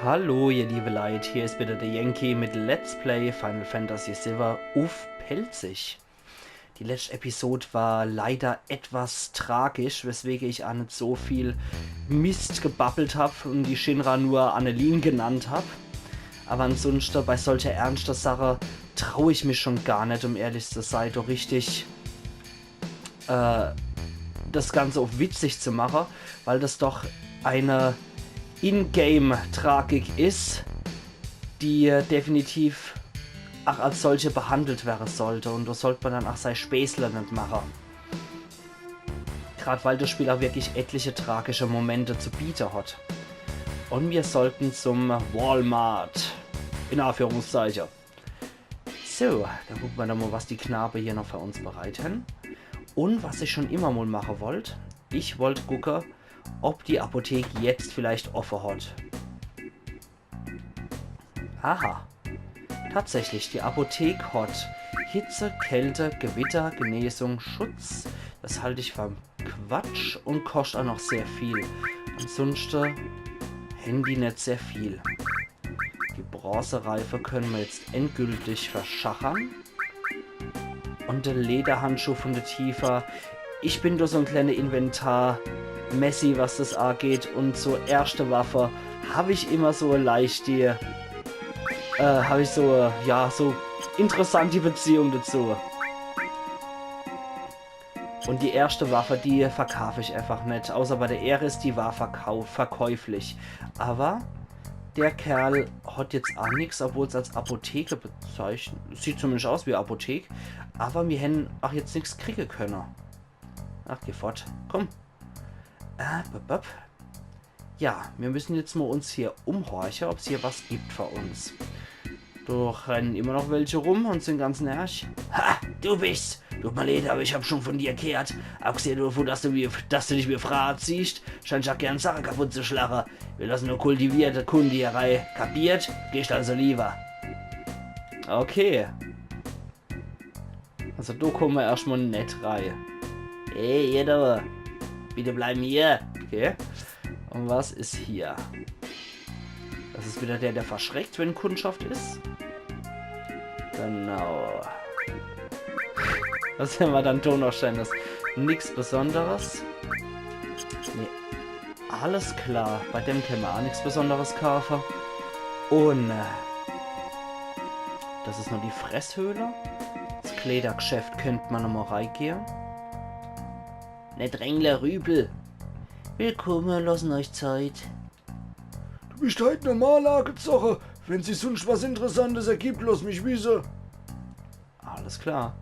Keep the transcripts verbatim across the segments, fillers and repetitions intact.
Hallo, ihr liebe Leit, hier is wieder der Yankee mit Let's Play Final Fantasy siwwe uff Pälzisch. Die letscht Episod war leider etwas tragisch, weswege ich aa net so viel Mist gebabbelt hab un die Shinra nur Annelien genannt hab. Aber ansunschte, bei solcher ernschter Sache trau ich mich schon gar net, um ehrlich zu sei, so richtig äh, das Ganze uff witzig zu mache, weil das doch eine Ingame-Tragik is, die definitiv ach als solche behandelt wäre sollte. Un do sollt man dann ach sei Späßle net mache. Grad weil das Spiel ach wirklich etliche tragische Momente zu biete hat. Un mir sollten zum Walmart. In Anführungszeichen. So, dann gucke mer doch mol, was die Knabe hier noch für uns bereit hän. Un was ich schon immer mol mache wollt, ich wollt gucke, ob die Apothek jetzt vielleicht offe hat. Aha. Tatsächlich, die Apothek hat Hitze, Kälte, Gewitter, Genesung, Schutz. Das halt ich für Quatsch un koscht ach noch sehr viel. Ansunschte hän die net sehr viel. Die Bronzereife könne mer jetzt endgültig verschachern. Un de Lederhandschuh von der Tifa. Ich bin doch so en kleine Inventar-Messi, was das ageht. Un so erschte Waffe hab ich immer so e leichti, äh, hab ich so, äh, ja, so interessante Beziehung dazu. Un die erschte Waffe, die verkaaf ich einfach net. Außer bei der Aeris, die war verkau-, verkäuflich. Aber der Kerl hat jetzt ach nix, obwohl's als Apotheke bezeichnet. Sieht zumindest aus wie Apothek. Aber mir hän ach jetzt nix kriege könne. Ach, geh fort. Komm. Äh, bop, bop. Ja, mir müssen jetzt mol uns hier umhorche, ob's hier was gibt für uns. Doch rennen immer noch welche rum un sin ganz nervig. Ha, du bist. Tut mir leid, aber ich hab schon von dir gehört. Abgesehen davon, dass du mir, dass du dich wie Frau ziehst, scheinst du ach gern Sache kaputt zu schlache. Wir lassen nur kultivierte Kunde hier rei. Kapiert? Gehst also lieber. Okay. Also do komme mer erscht mol net rei. Ey, ihr do. Bitte bleiben hier. Okay. Un was is hier? Das is wieder der, der verschreckt, wenn Kundschaft is. Genau. Was hämmer dann do noch Scheenes? Nix Besonderes. Nee. Alles klar, bei dem kenne mer ach nix Besonderes kaafe. Un, äh, das is nur die Fresshöhle. Das Kleidergeschäft könnt mer nochmol reigehe. Net drängle, Rüpel. Willkommen, lassen euch Zeit. Du bist halt normal agezoche. Wenn sich sunscht was Interessantes ergibt, lass mich wisse. Alles klar.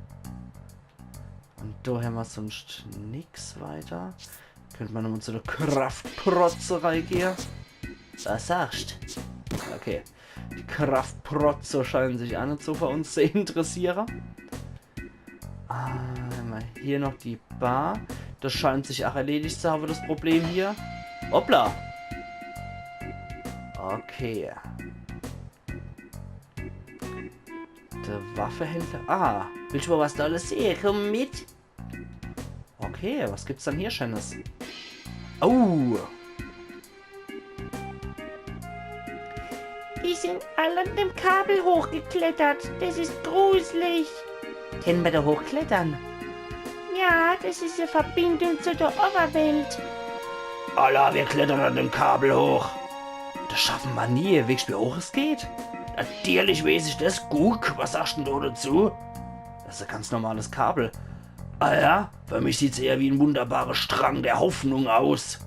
Un do hämmer sunscht nix weiter. Könnt mer nochmol zu der Kraftprotze reigehe. Was sagst? Okay. Die Kraftprotze scheinen sich ach net so für uns zu interessiere. Ah, hämmer hier noch die Bar. Das scheint sich ach erledigt zu habe, das Problem hier. Hoppla. Okay. Der Waffehändler. Ah, willst du mol was Tolles sehe? Komm mit. Okay, was gibt's dann hier Scheenes? Oh! Die sind alle an dem Kabel hochgeklettert. Das ist gruselig. Kenne mer do hochklettern? Ja, das ist eine Verbindung zu der Oberwelt. Alla, wir klettern an dem Kabel hoch. Das schaffen mer nie. Weescht, wie hoch es geht? Natürlich weeß ich das. Guck, was sagst denn du dazu? Das is e ganz normales Kabel. Ah ja, für mich sieht's eher wie en wunderbarer Strang der Hoffnung aus.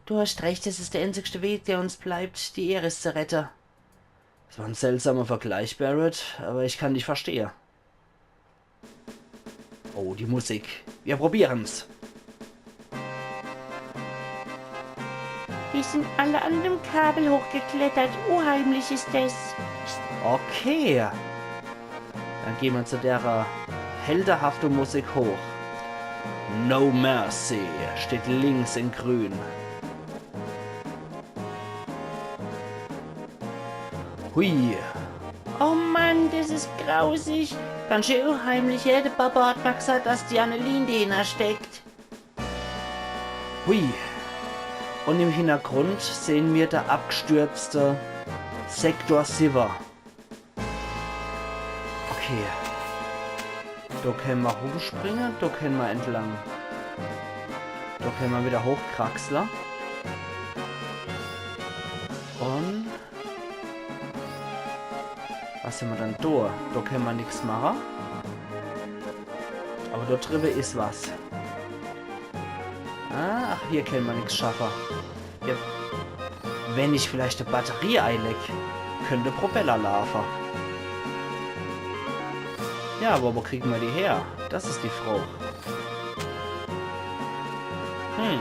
Du hast recht, es ist der einzigste Weg, der uns bleibt, die Aeris zu retten. Das war ein seltsamer Vergleich, Barret, aber ich kann dich verstehen. Oh, die Musik. Wir probieren's. Die sind alle an dem Kabel hochgeklettert. Unheimlich ist es. Okay. Dann gehen wir zu der, äh, heldenhaften Musik hoch. No Mercy steht links in grün. Hui. Oh Mann, das ist grausig. Ganz schön unheimlich, hä? Der Papa hat mal gesagt, dass die Annelien dahinter steckt. Hui. Und im Hintergrund sehen wir der abgestürzte Sektor Siwwer. Okay. Do kenne mer rumspringe, do kenne mer entlang. Do kenne mer wieder hochkraxle. Und was hemmer dann do? Do kenne mer nix mache. Aber do driwwe is was. Ah, ach, hier kenne mer nix schaffe. Ja. Wenn ich vielleicht e Batterie eileck, könnt de Propeller laafe. Ja, aber wo kriegen mer die her? Das is die Frooch. Hm.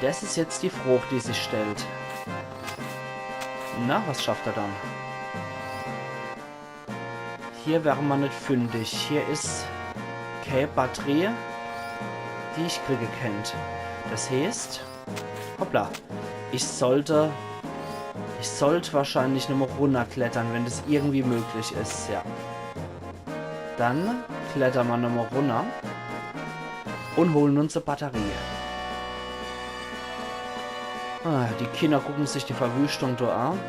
Das is jetzt die Frooch, die sich stellt. Na, was schafft er dann? Hier wäre mer net fündig. Hier is kä Batterie, die ich kriege kennt. Das heeßt, hoppla, ich sollt, ich sollt wahrscheinlich nochmol runnerklettere, wenn das irgendwie möglich is, ja. Dann klettere mer nochmol runner und holen uns e Batterie. Ah, die Kinder gucken sich die Verwüstung do an.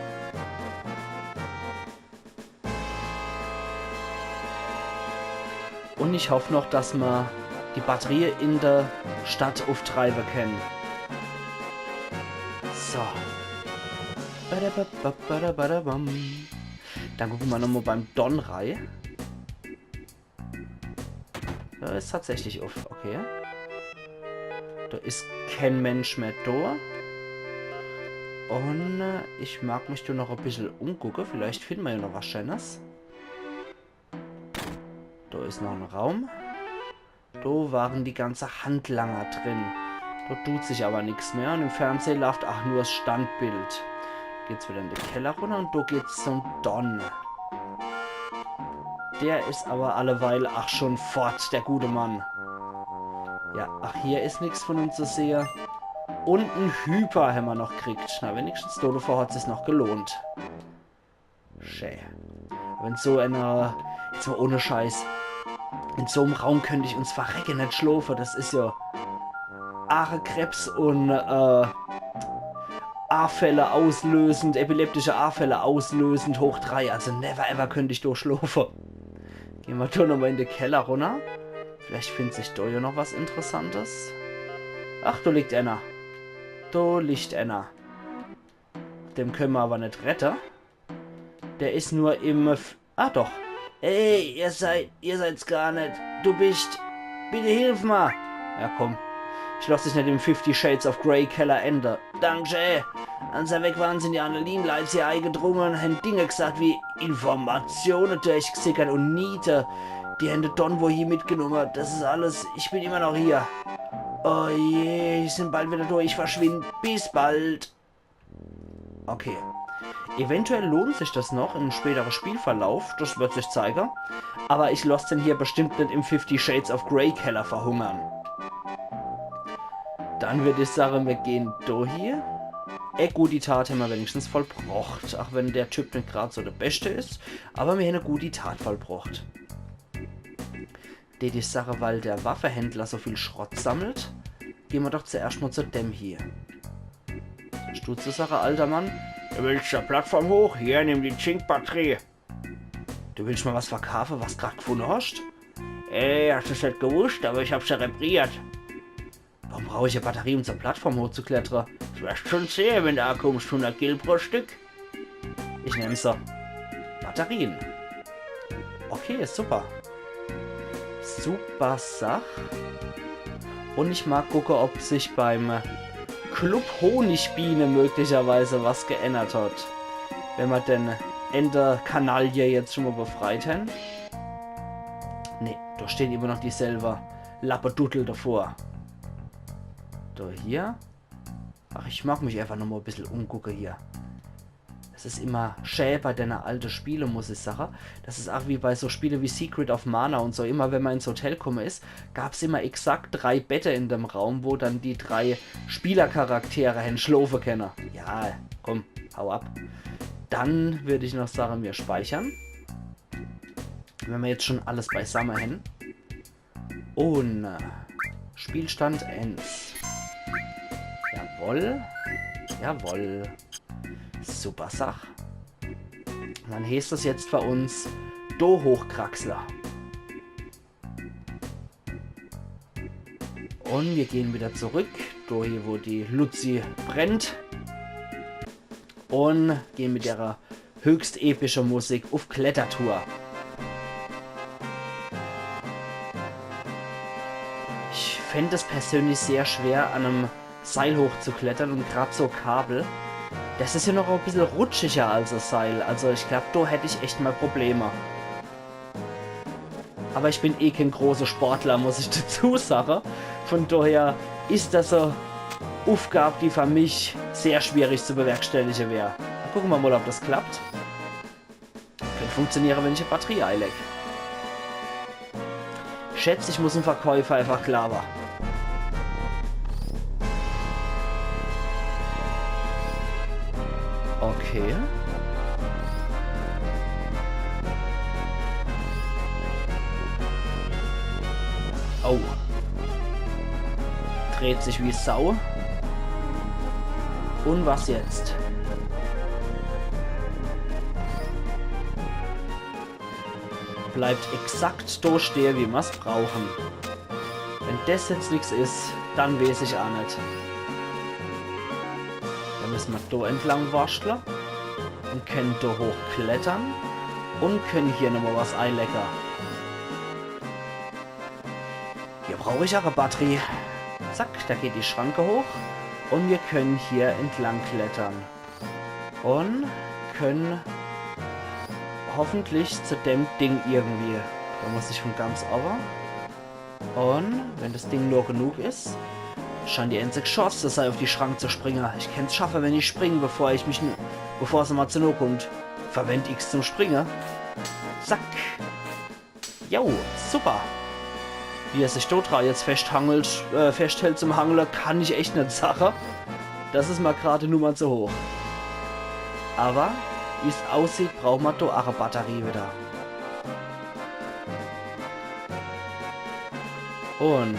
Und ich hoff noch, dass mer die Batterie in der Stadt uftreibe kennen. So. Badabababadabam. Dann gucke mer nochmol beim Don rei. Do is tatsächlich uff, okay. Do is kä Mensch mehr do. Und äh, ich mag mich do noch e bissel umgucke. Vielleicht finden mer ja noch was Scheenes. Do is noch en Raum. Do waren die ganze Handlanger drin. Do tut sich aber nix mehr. Und im Fernseh lauft ach nur das Standbild. Geht's wieder in de Keller runner und do geht's zum Don. Der is aber alleweil ach schon fort, der gute Mann. Ja, ach, hier is nix von uns zu sehe. Und en Hyper hemmer noch kriegt. Na, wenigstens do, dovor hat sich's noch gelohnt. Schä. Aber in so einer, jetzt mal ohne Scheiß, in so em Raum könnt ich ums Verrecke net schlofe. Das is ja Aachenkrebs und äh, Anfälle auslösend, epileptische Anfälle auslösend hoch drei. Also never ever könnt ich do schlofe. Gehn mer do nochmol in de Keller runner. Vielleicht findt sich do ja noch was Interessantes. Ach, do liegt einer. Do liegt einer. Dem könne mer aber net rette. Der is nur im F-, ah doch. Hey, ihr seid, ihr seid's gar net. Du bist. Bitte hilf ma. Ja, komm. Ich loss dich net im Fifty Shades of Grey Keller ende. Danke. Als er weg waren, sind die annere Lien-Leit hier eingedrungen, hän Dinge gesagt wie Informationen durchgesickert und Niete. Die hän de Don wohie mitgenommen. Das is alles. Ich bin immer noch hier. Oh je, ich sind bald wieder do. Ich verschwind. Bis bald. Okay. Eventuell lohnt sich das noch im späteren Spielverlauf, das wird sich zeigen. Aber ich loss den hier bestimmt net im Fifty Shades of Grey Keller verhungern. Dann würd ich sagen, mir gehen do hier. E gute Tat hämmer wenigstens vollbrocht, ach wenn der Typ net grad so der Beste is, aber mir hän e gute Tat vollbrocht. Dät ich sage, weil der Waffehändler so viel Schrott sammelt, gehn mer doch zuerscht mol zu dem hier. Stutze Sache, alter Mann. Du willst zur Plattform hoch? Hier, nimm die Zinkbatterie. Du willst mer was verkaafe, was grad gfunne hascht? Ey, hascht du's net gewusst, aber ich hab's ja repariert. Warum brauch ich e Batterie, um zur Plattform hochzuklettere? Das werscht schon sehe, wenn du akummscht, hundert Gil pro Stück. Ich nemm se. Batterien. Okay, super. Super Sach. Und ich mag gucke, ob sich beim Club Honigbiene möglicherweise was geändert hat. Wenn mer den Ender-Kanaille jetzt schon mol befreit hän. Nee, do stehn immer noch dieselbe Lappeduddel davor. Do hier. Ach, ich mag mich einfach noch mol e bissel umgucke hier. Es is immer schä bei denne alte Spiele, muss ich sage. Das is ach wie bei so Spiele wie Secret of Mana und so. Immer wenn mer ins Hotel kumme is, gab's immer exakt drei Bette in dem Raum, wo dann die drei Spielercharaktere hän schlofe kenne. Ja, komm, hau ab. Dann würd ich noch sage, mir speichern. Wenn mer jetzt schon alles beisamme hän. Und äh, Spielstand eins. Jawoll. Jawoll. Super Sach. Dann heeßt es jetzt bei uns do hochkraxle. Und wir gehen wieder zurück, do hier, wo die Luzi brennt. Und gehen mit ihrer höchst epische Musik auf Klettertour. Ich fänd es persönlich sehr schwer, an einem Seil hochzuklettern und grad so Kabel. Das ist ja noch ein bisschen rutschiger als das Seil. Also ich glaub, da hätte ich echt mal Probleme. Aber ich bin eh kein großer Sportler, muss ich dazu sagen. Von daher ist das eine Aufgabe, die für mich sehr schwierig zu bewerkstelligen wäre. Gucken wir mal, ob das klappt. Könnte funktionieren, wenn ich eine Batterie einlege. Schätz, ich muss dem Verkäufer einfach glauben. Okay. Oh. Dreht sich wie Sau. Und was jetzt? Bleibt exakt do stehe, wie mer's brauchen. Wenn das jetzt nix is, dann weeß ich aa net. Dann müssen wir do entlang waschtle und können do hochklettern und können hier nochmal was einlege. Hier brauch ich aa e Batterie. Zack, da geht die Schranke hoch und wir können hier entlang klettern. Und können hoffentlich zu dem Ding irgendwie. Da muss ich von ganz oben. Und wenn das Ding nur genug is, scheint die einzige Chance zu sein, auf die Schrank zu springen. Ich kann's schaffen, wenn ich spring, bevor ich mich, n- bevor sie mal zu nah kommt. Verwend X zum Springen. Zack. Jo, super. Wie er sich do dra jetzt festhangelt, äh, festhält zum Hangle, kann ich echt net sache. Das is mal grad e Nummer zu hoch. Aber wie's aussieht, brauch ma do aa e Batterie wieder. Und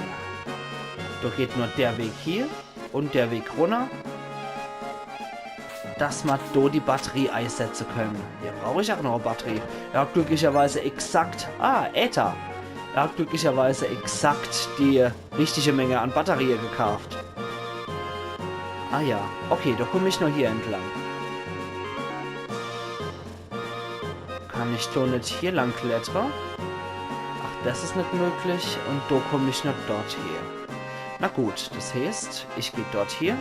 do geht nur der Weg hier und der Weg runner, dass ma do die Batterie eisetze können. Hier brauch ich aa noch e Batterie. Ja, glücklicherweise exakt. Ah, Äther. Ja, glücklicherweise exakt die richtige Menge an Batterie gekauft. Ah ja, okay, do komm ich nur hier entlang. Kann ich do net hier lang klettre? Ach, das is net möglich. Und do komm ich net dort hier. Na gut, das heeßt, ich geh dort hier,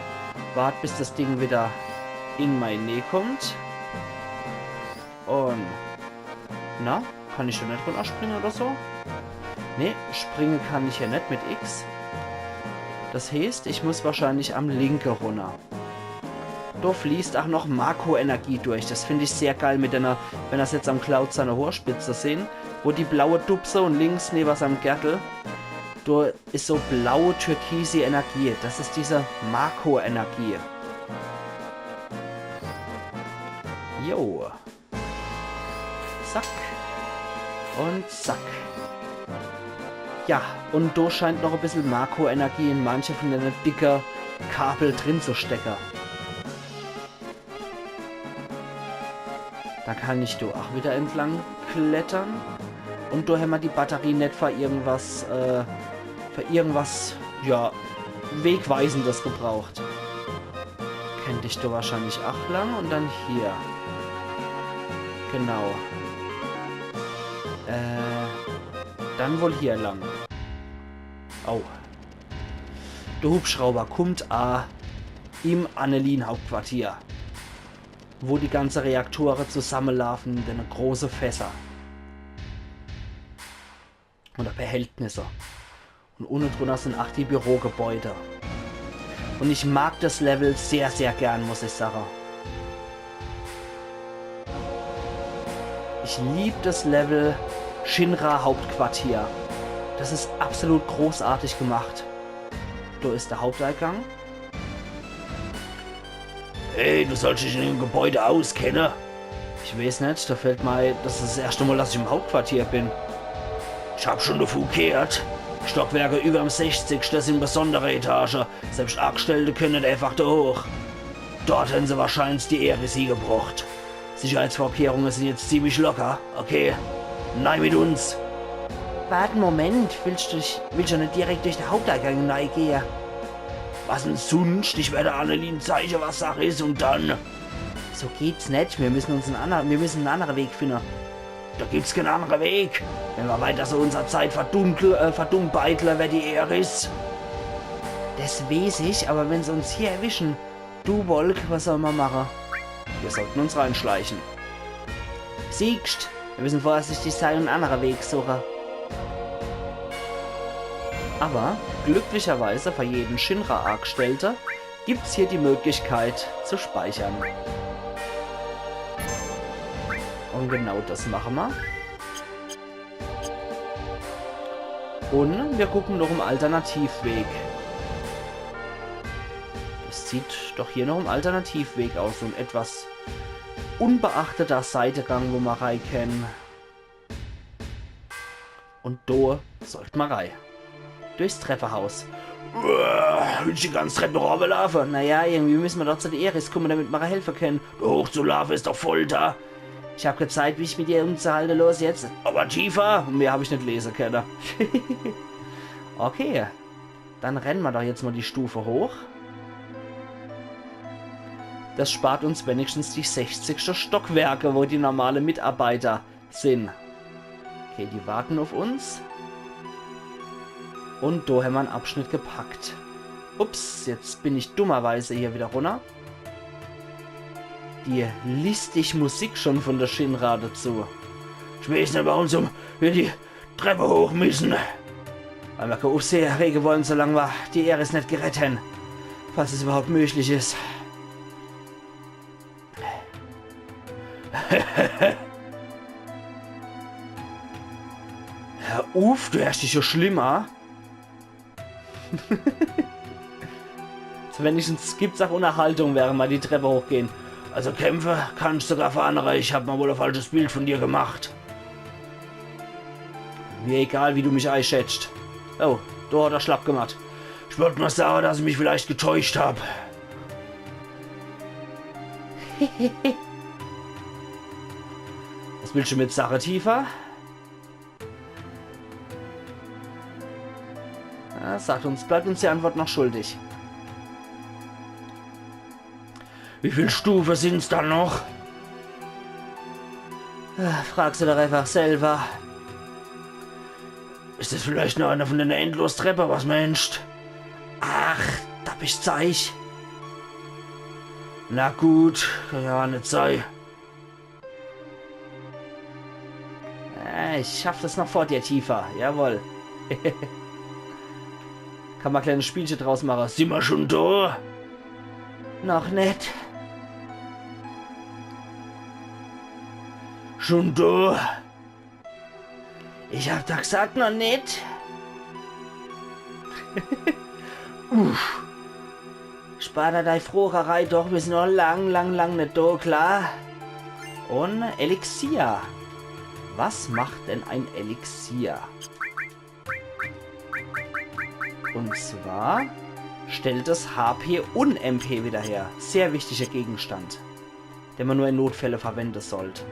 wart, bis das Ding wieder in mei Näh kommt. Und, na, kann ich do net runnerspringe oder so? Nee, springe kann ich ja net mit X. Das heeßt, ich muss wahrscheinlich am linke runner. Do fließt ach noch Mako-Energie durch. Das find ich sehr geil mit einer, wenn das jetzt am Cloud seine Hoorspitze sehn, wo die blaue Dupse und links neben seinem Gärtel, do is so blaue türkise Energie. Das is diese Mako-Energie. Jo. Zack. Und zack. Ja, und do scheint noch e bissel Mako-Energie in manche von dene dicke Kabel drin zu stecke. Da kann ich do ach wieder entlang klettern. Und do hämmer die Batterie net für irgendwas, äh, für irgendwas, ja, Wegweisendes gebraucht. Kennt ich do wahrscheinlich ach lang und dann hier. Genau. Äh, dann wohl hier lang. Au. Der Hubschrauber kummt a im Annelien-Hauptquartier, wo die ganze Reaktore zusammelaafen in dene große Fässer. Oder Behältnisse. Und unne drunner sind ach die Bürogebäude. Und ich mag das Level sehr, sehr gern, muss ich sagen. Ich lieb das Level Shinra Hauptquartier. Das ist absolut großartig gemacht. Do ist der Haupteingang. Hey, du sollst dich in dem Gebäude auskennen. Ich weiß net, da fällt mir ein, das ist das erste Mal, dass ich im Hauptquartier bin. Ich hab schon davon gehört. Stockwerke iwwerm sechzigschte sin besondere Etage. Selbscht Aagestellte kenne net eifach do hoch. Dort hän se wahrscheins die Aeris hiegebrocht. Sicherheitsvorkehrunge sin jetzt ziemlich locker. Okay, nei mit uns. Wart en Moment, willscht du, willscht du net direkt durch de Haupteingang neigehe? Was en sunscht? Ich werd de Annelien zeige, was Sach is, un dann. So geht's net. Mir müssen uns en anner-, mir müssen en annere Weg finne. Do gibt's keen annere Weg. Wenn mer weiter so unser Zeit verdunkel-, äh, verdummbeidle, werd die Aeris. Des weeß ich, awwer wenn se uns hier erwischen, du Wolk, was soll mer mache? Mir sollten uns reinschleiche. Siehscht, mir müssen vorsichtig sei un en annere Weg suche. Awwer glücklicherweise für jeden Shinra-Aagestellte gibt's hier die Möglichkeit zu speichern. Un genau des mache mer. Un mir gucken noch em Alternativweg. Des sieht doch hier noch em Alternativweg aus, so en etwas unbeachteter Seidegang, wo mer rei kenne. Un do sollt mer rei. Durchs Treppehaus. Uah, willscht die ganz Trepp runnerlaafe? Naja, irgendwie müssen mer doch zu de Aeris kumme, damit mer helfe kenne. Do hochzulaafe is doch Folter. Ich hab kee Zeit, mich mit dir umzuhalte. Los jetzt. Awwer Tifa, un mehr hab ich net lese kenne. Okay. Dann renne mer doch jetzt mol die Stufe hoch. Des spart uns wenigstens die sechzigschte Stockwerke, wo die normale Mitarbeiter sin. Okay, die warten uff uns. Un do hämmer en Abschnitt gepackt. Ups, jetzt bin ich dummerweise hier widder runner. Die listig Musik schon von de Shinra dezu. Ich weeß net, warum zum, mir die Treppe hoch müssen. Weil mer kee Uffsehe errege wolle, solang mer die Aeris net gerett hän. Falls es iwwerhaupt möglich is. Hör uff, du hörscht dich so schlimm a. So, wenigstens gibt's ach Unterhaltung, während mer die Treppe hochgehn. Also kämpfe kannscht sogar für annere. Ich hab mer wohl e falsches Bild von dir gemacht. Mir egal, wie du mich eischätzscht. Oh, do hat er schlapp gemacht. Ich wollt nur sage, dass ich mich vielleicht getäuscht hab. Was willscht du mit sache, Tifa? Ja, sagt uns, bleibt uns die Antwort noch schuldig. Wie viel Stufe sin's dann noch? Ah, frag se doch einfach selber. Is des vielleicht noch einer von dene Endlostreppe, was menscht? Ach, dappisch Zeich. Na gut, kann ja net sei. Äh, ich schaff des noch vor dir, Tifa. Jawohl. Kann mer e kleines Spielche draus mache. Simmer schon do? Noch net. Schon do? Ich hab doch gesagt, noch net. Uff. Spar der dei Frocherei doch, mir sin noch lang, lang, lang net do, klar? Un Elixier. Was macht denn ein Elixier? Un zwar stellt es H P un M P wieder her. Sehr wichtiger Gegenstand, den mer nur in Notfälle verwende sollt.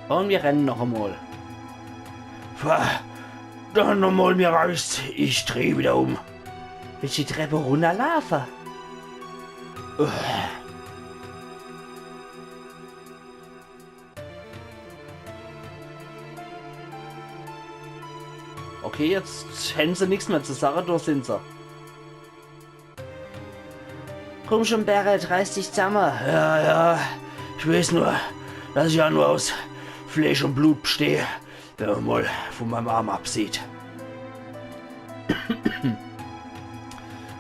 Un mir rennen noch emol. Verdammt nochmol, mir reicht's. Ich dreh wieder um. Willscht die Treppe runnerlaafe? Uah. Okay, jetzt hän se nix mehr zu sage, do sin se. Komm schon, Barret, reiß dich zamme. Ja, ja, ich weeß nur, dass ich ja nur aus Fleisch un Blut besteh, wenn mer mol von meim Arm absieht.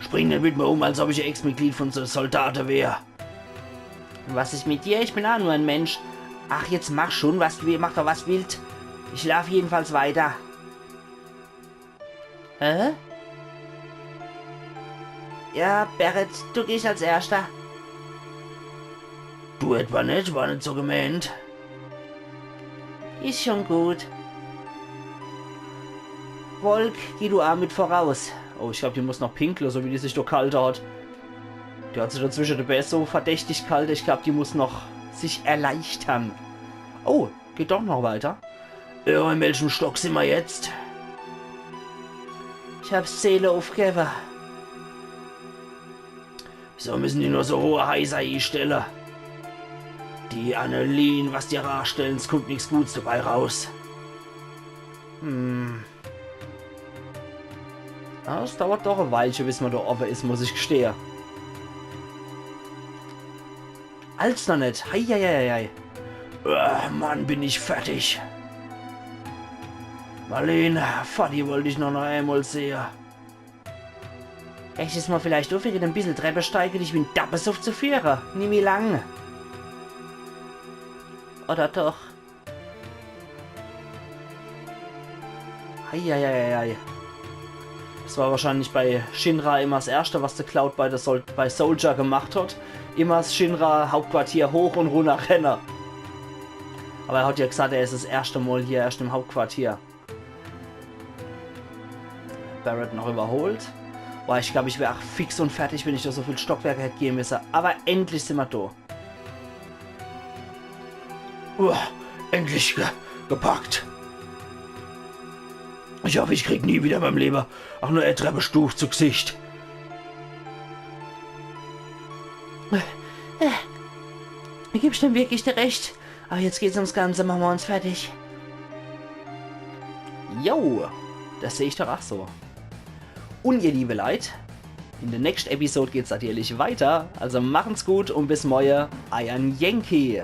Spring net mit mir um, als ob ich e Ex-Mitglied von so Soldate wär. Was is mit dir? Ich bin ach nur en Mensch. Ach, jetzt mach schon, was du, mach doch, was du willscht. Ich laaf jedenfalls weiter. Hä? Ja, Barret, du gehscht als Erschter. Du etwa net? War net so gemeent. Is schon gut. Wolk, geh du aa mit voraus. Oh, ich glaab, die muss noch pinkle, so wie die sich do ghalte hat. Die hat sich do zwische de Bää so verdächtig ghalte. Ich glaab, die muss noch sich erleichtern. Oh, geht doch noch weiter. Ja, in welchem Stock sin mer jetzt? Ich hab Seele uffgewwe. Wieso müssen die nur so hohe Heiser hiestelle? Die Annelien, was die do hiestellen, s kummt nix Guts dabei raus. Hm. Ja, es dauert doch e Weilche, bis mer do owwe is, muss ich gestehe. Als noch net. Heieieiei. Äh, Mann, bin ich fertig. Marlene, Vati wollt ich noch, noch emol sehe. Rechtet mer vielleicht uff, wege dem bissel Treppesteige dich wie en Dappesuff zu führe. Nimmi lang. Oder doch? Eieieiei. Das war wahrscheinlich bei Shinra immer das Erste, was de Cloud bei, der Sol bei Soldier gemacht hat. Immer das Shinra-Hauptquartier hoch und runner renne. Aber er hat ja gesagt, er ist das erste Mal hier erst im Hauptquartier. Barret noch überholt. Boah, ich glaub, ich wär auch fix und fertig, wenn ich da so viel Stockwerke hätt gehen müssen. Aber endlich sind wir da. Uah, endlich ge gepackt. Ich hoffe, ich krieg nie wieder in meinem Leben auch nur eine Treppestufe zu Gesicht. Äh, äh, du gibst dem wirklich recht. Aber jetzt geht's ums Ganze, machen wir uns fertig. Jo, das sehe ich doch auch so. Und ihr liebe Leute, in der nächsten Episode geht's natürlich weiter. Also machen's gut und bis morgen, euer Yankee.